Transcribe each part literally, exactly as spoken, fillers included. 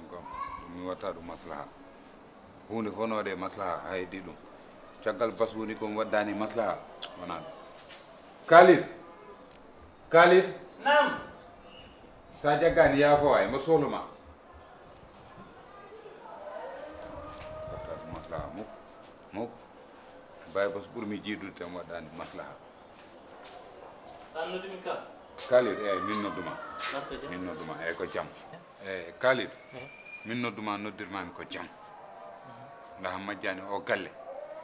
Ɗum mi watta ɗum maslaha. Huunde fof no waɗe maslaha, haa heddi ɗum. Caggal bas woni ko mi waddani maslaha, wonaa ɗum. Khalid! Khalid! Naam. Sa jaggani, yaafo ay, mboɗo sohlu ma. Watta ɗum maslaha, muk, muk. Baye bas ɓurmi jiidude tan waɗɗani maslaha. An noddimi ka? Khalid, eyi, min nodduma. Min nodduma, eyi, ko jam. Eyi, Khalid, min nodduma, noddirmami ko jam. Ndaha majjani o galle,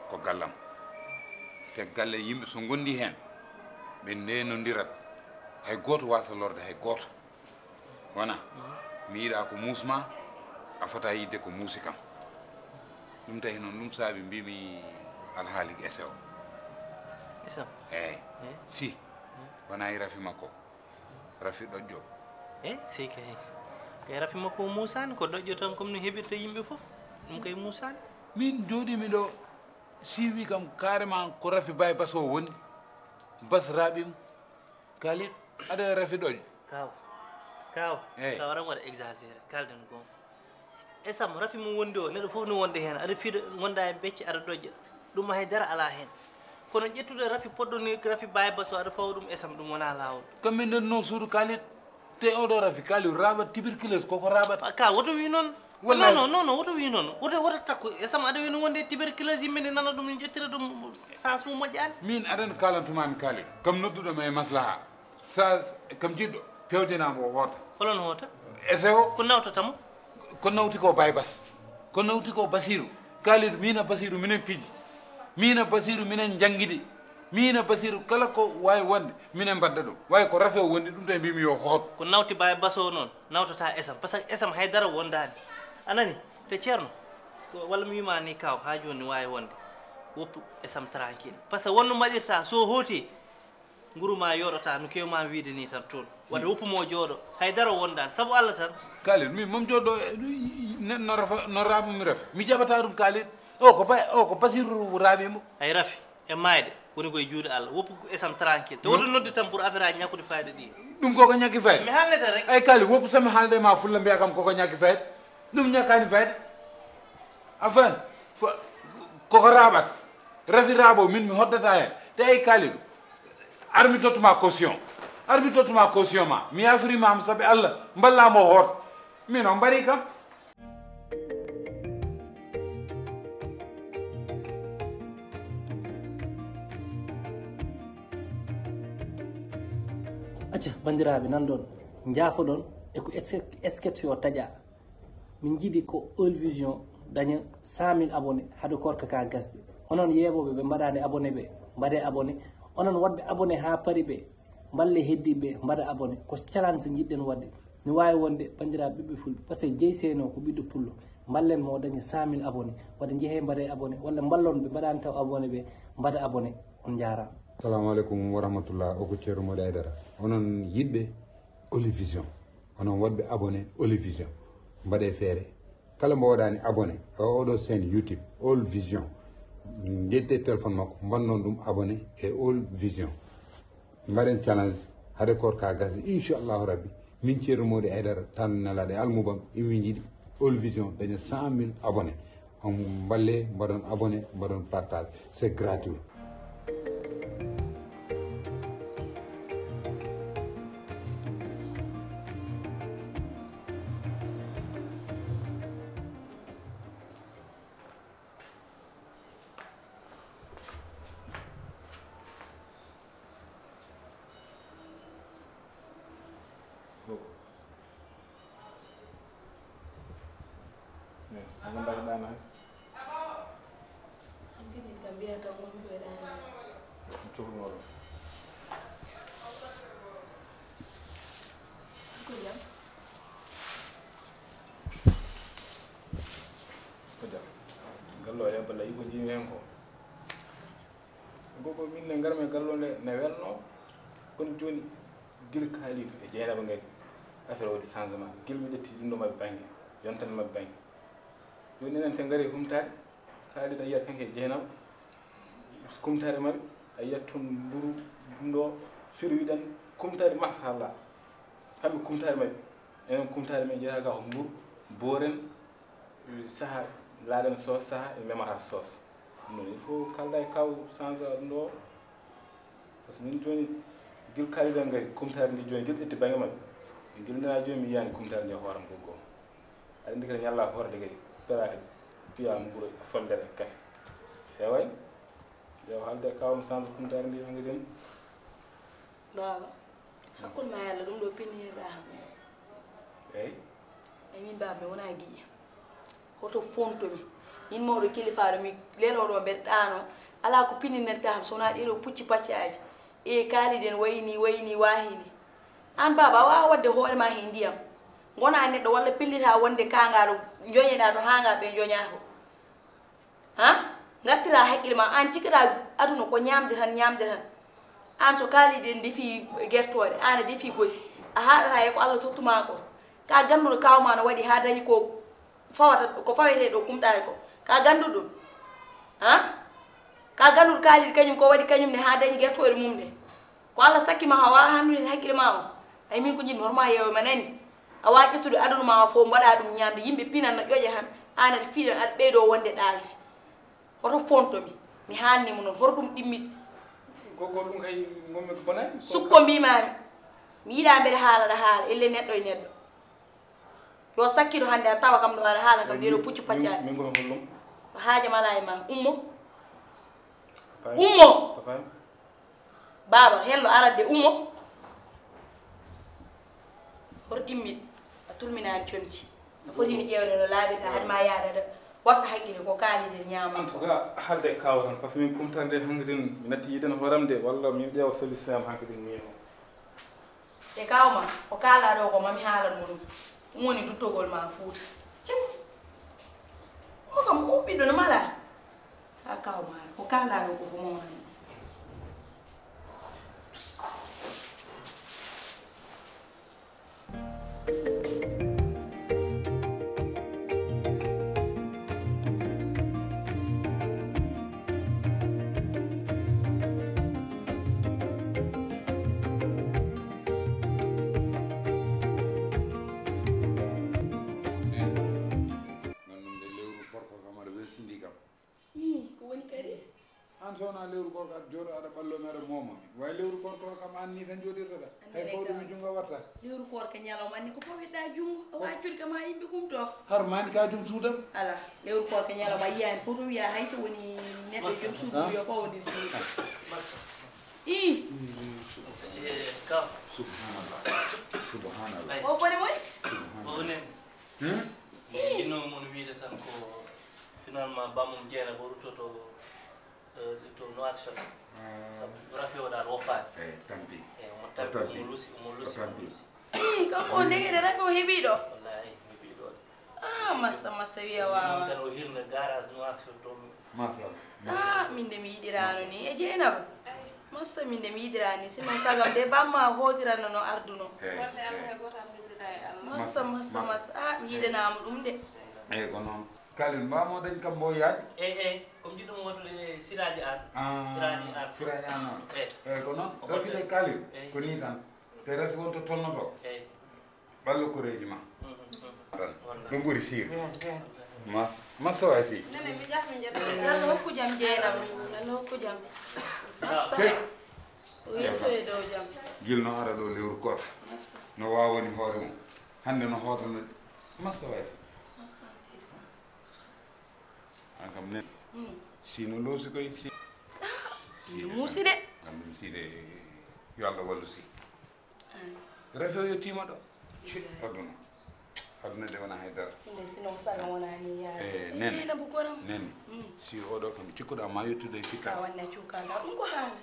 ko gallam. Te galle yimɓe so gondi hen, ɓe ndenodirat. Hay goto wasa lorde hay goto. Wona, mi yiɗa ko muusma, a fota yidde ko muusi kam. Ɗum tahi noon, ɗum saabi mbimi alhaali ese o. Esam? Eyi. Si. Wona e rafi makko. Rafi ɗoƴƴo. E si kay. Kay rafi makko o muusani, ko ɗoƴƴo tan, comme no heɓirta yimɓe fof. Ɗum kay muusani. Min jooɗimi ɗo, si wi kam carrément ko rafi Baye Baso woni. Bas raɓim. Khalid, aɗa rafi ɗoƴƴo. Kaw, kaw, eyi. Kaw, aɗa waɗa exagéré, kalden goonga. Esam, rafi mo wondi o, neɗɗo fof no wonde heen. Aɗa fiida, gonda e becce, aɗa ɗoƴƴa. Ɗum hay dara alaa heen. Kono ƴettude rafi poɗɗo ni, rafi Baye Baso, aɗa fawa ɗum Esam, ɗum wonaa laawol. Kam min ndenno suudu Khalid, te oɗo rafi Khalid, raɓat tuberculose, koko raɓat. A, ka, woto wi noon. Wallahi. Non, non, non, non, woto wi noon. Woto, woto takku. Esam, aɗa wiyno wonde tuberculose, yimɓe ne nana ɗum, ne ƴettira ɗum, sens mum moƴƴaani. Min aɗa no kalantumami Khalid. Kam nodduɗo ma e maslaha. Sa kam jiɗɗo, pewjanama o hoota. Holon hoota? Ese o. Ko nawtata mo? Ko nawti ko Baye Bas. Ko nawti ko Basiru. Khalid, mina Basiru, minen piji. Mina Basiru, minen jangidi. Mina Basiru, kala ko wawi wonde, minen mbadda ɗum. Wawi ko rafi o wondi ɗum, tawi mbimi yo hoot. Ko nawti Baye Bas o noon. Nawtata Esam, parce que Esam haydara wondaani. A nani? Te Ceerno, ko, walla mi wiima ni, kaw, haa jooni waawi wonde. Woppu Esam tranquille. Parce que wonno mbaɗirta, so hooti, nguru ma yooɗata, no keew ma wiide ni tan toon. Wadde woppu mo jooɗo, haydara wondaani, sabu Allah tan. Khalid, min moom jooɗo, eh, ne-, no rafa, no raɓa mi rafi. Mi jaɓata ɗum, Khalid. O ko ba-, o ko Basiru raɓi mo. Ay rafi. E maayde, woni koye juuɗe Allah. Woppu Esam tranquille. Te woto nodde tan pour affaire aji ñakkude fayda ɗi. Ɗum koko ñakki fayda? Mi haalnete rek. Ay Khalid, woppu sami haalde ma fulla mbiya kam koko ñakki fayda. Ɗum ñakkani fayda. Afan, fo-, koko raɓata. Rafi raɓo, min mi hoddata hen. Te ay Khalid, ar mi tottuma caution. Ar mi tottuma caution ma. Mi yafirima mo sabi Allah. Mballa mo hoot. Min on mbari kam. Acca, banndiraaɓe, nanɗon, njaafoɗon e ko es-, esketio taƴa. Min njiɗi ko Eul Vision daña cent mille abonné hade korka ka gasde. Onon yeeɓooɓe ɓe mbaɗaani abonné ɓe, mbaɗee abonné. Onon waɗɓe abonné haa pari ɓe, mballe heddiiɓe, mbaɗa abonné. Ko challenge njiɗɗen waɗde. No waawi wonde, banndiraaɓe ɓiɓɓe fulɓe, parce que Jeyi Seyno ko ɓiɗɗo pullo. Mballen mo o daña cent mille abonné. Waɗde njehee mbaɗee abonné, walla mballon ɓe mbaɗaani taw abonné ɓe, mbaɗa abonné. On njaaraama. Assalamu aleykum wa rahmatullah. O ko Ceerno Mody Aidara. Onon yiɗɓe Olivision, onon waɗɓe abonné Olivision, mbaɗee feere. Kala mbo waɗaani abonné e oɗo chaîne YouTube, All Vision, njettee téléphone makko, mbannon ɗum abonné e All Vision. Mbaɗen challenge, hade korka gasde, inchallahu rabbi. Min Ceerno Mody Aidara, tan nelaaɗo e almubam, emi njiɗi All Vision daña cent mille abonné. On mballe, mbaɗon abonné, mbaɗon partage. C'est gratuit. Ko. Eh, ko mbaɗɗa ma? Hankadi kam mbiyata wonmi koye ɗaani. Cohlunoɗo. Ko jam? Ko jam. Gallo ya balla iko jiimi hen ko. Gogo min ne ngarmi e gallo nde ne welno. Kono jooni gila Kalidou e Jeynaba ngari affaire waɗi changement. Gila mi ƴetti ɗum ɗo maɓɓe bannge, yontere maɓɓe bannge. Jooni enen te ngari humtaade, Kalidou a yiyat kanko e Jeynaba. Kumtaari maɓɓe, a yiyat toon mburu ɗum ɗo, firo wiɗen kumtaari, machallah. Kamɓe kumtaari maɓɓe, enen kumtaari men jeyaa ga ko mburu, booren, saha laaɗen soos, saha en memata soos. Ɗum noon, il faut kalda e kaw change ɗum ɗo. Par ce que min jooni, gila kaaliɗen ngari kumtaari ndi jooni, gila ƴetti bannge maɓɓe. Gila nana jooni mi yiyaani kumtaari ndi e hooram ko goo. Aɗa anndi kadi ñalla horde kadi, peraade, piya mburu e follere e kafe. Feeway, nde o haalde e kaw mo change kumtaari ndi hanki den. Baaba, hakkul ma e Allah, ɗum ɗo pinnirɗa ham. Eyi. E min baaba, mi wona giƴa. Hoto fonto mi. Min mawɗo kilifaaɗo, mi lelooɗo mbeɗa ɗaano. Alaa ko pinninirta ham, so wonaa ɗee ɗo pucci paccaaji. E kaaliden wayni, wayni, waahini. Aan baaba, a waawaa waɗde hoore ma he ndiyam. Ngona neɗɗo walla pellita wonde kaangaa ɗo, njoñeɗaa to haangaa ɓe njoñaa ko. Ha? Ngartira hakkille ma, aan cikkataa aduna ko ñaamde tan, ñaamde tan. Aan so kaaliden defi gertooɗe, aan a defi gosi. A haaɗataa e ko Allah tottuma ko. Ka ganduɗo kaaw ma no waɗi haa dañi ko fawata, ko fawetee ɗo kumtaari ko. Ka ganduɗo ɗum. Ha? Ka ganduɗo kaalidi kañum ko waɗi kañum ne haa dañi gertooɗe mum ɗe. Ko Allah sakki ma haa waawa handude hakkille ma o. Ay min ko jiɗmi hoto ma yeewe ma nani. A waawi ƴettude aduna ma o fof mbaɗa ɗum ñaamde. Yimɓe pinan no ƴoƴa han. Aan aɗa fiiɗan aɗa ɓeydoo wonde ɗaalde. Hoto fonto mi. Mi haalni mo noon. Hoto ɗum ɗimmit. Gogo ɗum kay ngonmi ko bonani. Sukko mbimaami. Mi yiɗaa mbeɗa haala aɗa haala. Elle neɗɗo e neɗɗo. Yo sakkiɗo hannde a tawa kam ɗo aɗa haala kam ɗeɗo puccu paccaɗe. Min ngomi hollum. Ko haajam alaa e ma. Ummo. Ummo. Baaba, hello aradde, ummo. Hoto ɗimmit. A tulminaani comci. A fotini ƴeewde no laaɓirɗa hade ma yaadada. Waɗɗa hakkille ko kaaliden ñaama. En tout cas, haalde e kaaw tan, par ce que min kumtande hanki den, mi natti yiide no hooram de, walla min ƴeewa solution am hanki den ni no. E kaaw ma, ko kaalɗaa ɗo ko mami haalan mo ɗum. Ɗum woni duttogol ma Fuuta. Cim! O kam, o ɓiɗɗo no mala. Ha kaaw ma, ko kaalɗaa ɗo ko ko mawna. Ganndum de lewru korko kam aɗa weltindi kam. Ii, ko woni kadi? Aan so wonaa lewru korko aɗa jooɗo aɗa ɓallo mi aɗa mooma mi. Way lewru korko kam aan ni tan jooɗirtoɗa. Hay fawde mi junngo a watta. Lewru korko ñalawma anni ko fawirɗa junngo. A waawi cuuɗi kam haa yimɓe kumto. Har mani ka jom suudam. Ala, lewru korko ñalawma a yiyaani fof to wiya hay so woni neɗɗo jom suudu yo fawdir junngo. Ii. Subhanallah. Subhanallah. O bone moy? Subhanallah. Hmm? Ii. Jinno mon wiide tan ko finalement bamum jeena bo ruttoto, eh, to Nouakchott. Ah. Sabu rafi o dal woppaani. Eh, tampi. Eh, omo tampi, omo lusi, omo lusi, omo lusi. Ii, kanko o ndegede rafi o heɓi ɗo. Wallahi, heɓi ɗo. Ah, massa, massa wiya wawa. Tan o hirna garage Nouakchott to. Massa. Ah, min de mi yiɗirano ni. E Jeynaba. Massa min de mi yiɗirani. Sino sagam de bamma hotirano no arduno. Eh, wonde Allah eh. He goto am ndeddira e Allah. Massa, massa, massa. Ah, mi yiɗanama ɗum de. Eyyi, ko noon. Kalil, mbamo dañ kam mbo yaaj? Eyyi, eyyi. Ko mi jiɗɗo mo waɗude Siraji An. Ah, Siraji An. Siraji An noon. Eyyi. Eyyi, ko noon. Rafide Kalil. Eyyi. Ko ni tan. Te rafi won to tolnoto. Eyyi. Ɓallo koreeji ma. Mhm, mhm. Tan. Wonde. Ɗum ɓuri siir. Bien, bien. Ma, ma sowa si. Nene, mi jaɓ, mi jaɓ. Allah hokku jam, Jeynaba. Allah hokku jam. Massa. Hey. O yetto e dow jam. Gila no ara ɗo lewru koto. Massa. No wawani hoore mum. Hannde no hootano. Massa waay. Massa, ndeysaan. An kam nen. Mm. Si no loosi koy, si. Ah, si no muusi de. Kam ɗum si de, yo Allah wallu si. Ay. Rafi o yettiima ɗo. Ci, aduna. Aduna de wona hay dara. Inde sino ko saga wona ni yaade. Eh, nene. Jeynaba goram. Nene. Mm. Si oɗo kam cikkuɗa ma yettude e sikka. Ka wanna cukka nga. Ɗum ko haala.